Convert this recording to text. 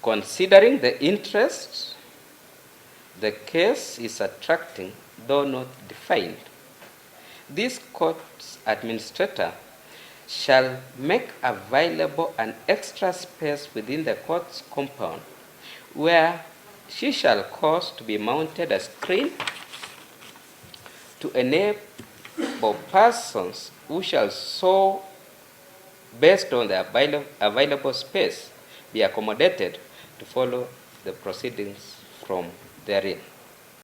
considering the interest the case is attracting, though not defined, this court's administrator shall make available an extra space within the court's compound where she shall cause to be mounted a screen to enable persons who shall so, based on the available space, be accommodated to follow the proceedings from therein.